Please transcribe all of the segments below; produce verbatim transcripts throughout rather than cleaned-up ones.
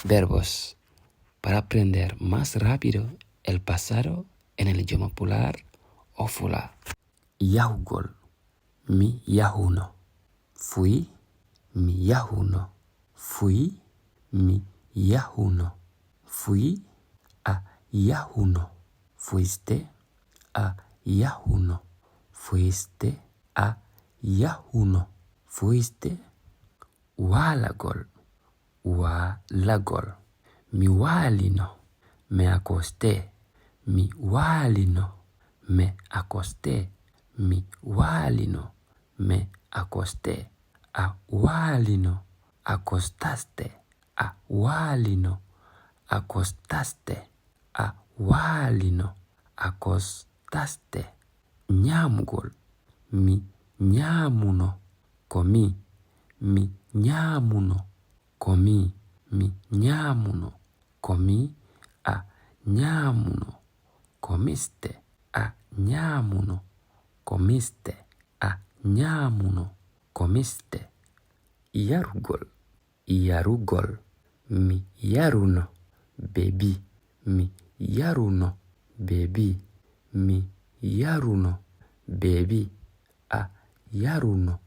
Verbos. Para aprender más rápido el pasado en el idioma Pulaar o Fula. Yahugol. Mi yahuno. Fui, mi yahuno. Fui, mi yahuno. Fui, a yahuno. Fuiste, a yahuno. Fuiste, a yahuno. Fuiste. Waalagol. Waalagol. Mi waalino. Me acosté. Mi waalino. Me acosté. Mi waalino. Me acosté. A waalino. Acostaste. A waalino. Acostaste. A waalino. Acostaste. Ñaamugol. Mi ñaamuno. Comí. Mi ñaamuno. Comí. Mi ñaamuno. Comí. A ñaamuno. Comiste. A ñaamuno. Comiste. A ñaamuno. Comiste. Yarugol. Yarugol. Mi yaruno. Bebí. Mi yaruno. Bebí. Mi yaruno. Bebí. A yaruno.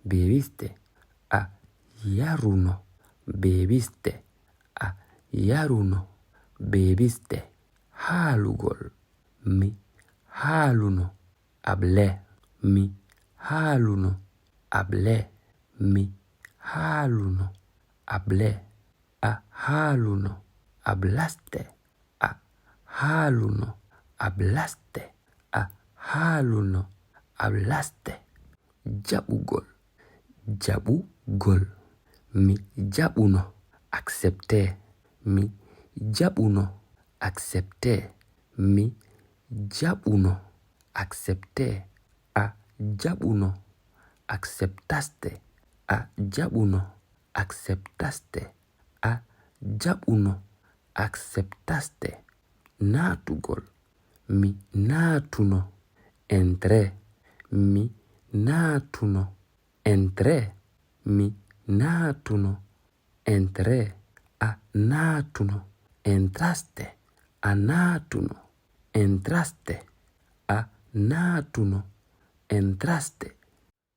Bebiste. A yaruno. Bebiste. A yaruno. Bebiste. Haalugol. Mi haaluno. Hablé. Mi haaluno. Hablé. Mi haaluno. Hablé. A haaluno. Hablaste. A haaluno. Hablaste. A haaluno. Hablaste. Jaɓugol. Jaɓugol. Mi jaɓuno. Accepté. Mi jaɓuno. Accepté. Mi jaɓuno. Accepté. A jaɓuno. Aceptaste. A jaɓuno. Aceptaste. A jaɓuno. Aceptaste. Naatugol. Mi naatuno. Entré. Mi naatuno. Entré. Mi naatuno. Entré. A naatuno. Entraste. A naatuno. Entraste. A naatuno. Entraste.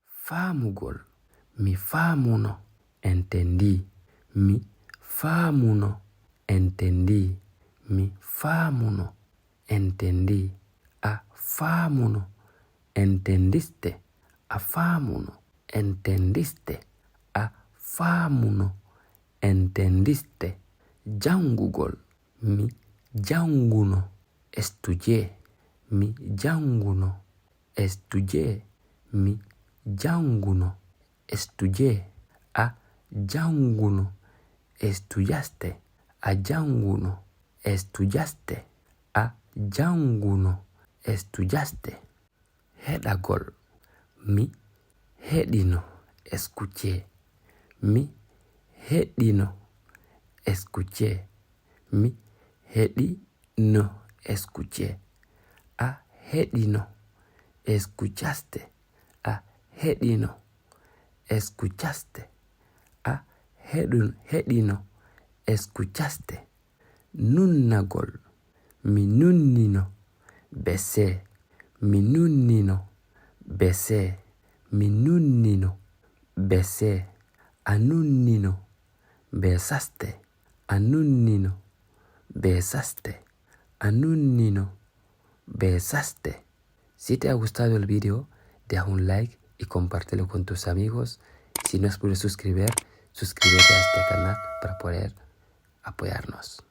Faamugol. Mi faamuno. Entendí. Mi faamuno. Entendí. Mi faamuno. Entendí. A faamuno. Entendiste. A faamuno. Entendiste. A faamuno. Entendiste. Jangugol. Mi janguno. Estudié. Mi janguno. Estudié. Mi janguno. Estudié. A janguno. Estudiaste. A janguno. Estudiaste. A janguno. Estudiaste. Heɗagol. Mi heɗino. Escuché. Mi heɗino. Escuché. Mi heɗino. Escuché. A heɗino. Escuchaste. A heɗino. Escuchaste. A heɗun-, heɗino. Escuchaste. Nunnagol. Mi nunnino. Besé. Mi nunnino. Besé. Mi nunnino. Besé. A nunnino. Besaste. A nunnino. Besaste. A nunnino. Besaste. Si te ha gustado el video, deja un like y compártelo con tus amigos. Si no has podido suscribir, suscríbete a este canal para poder apoyarnos.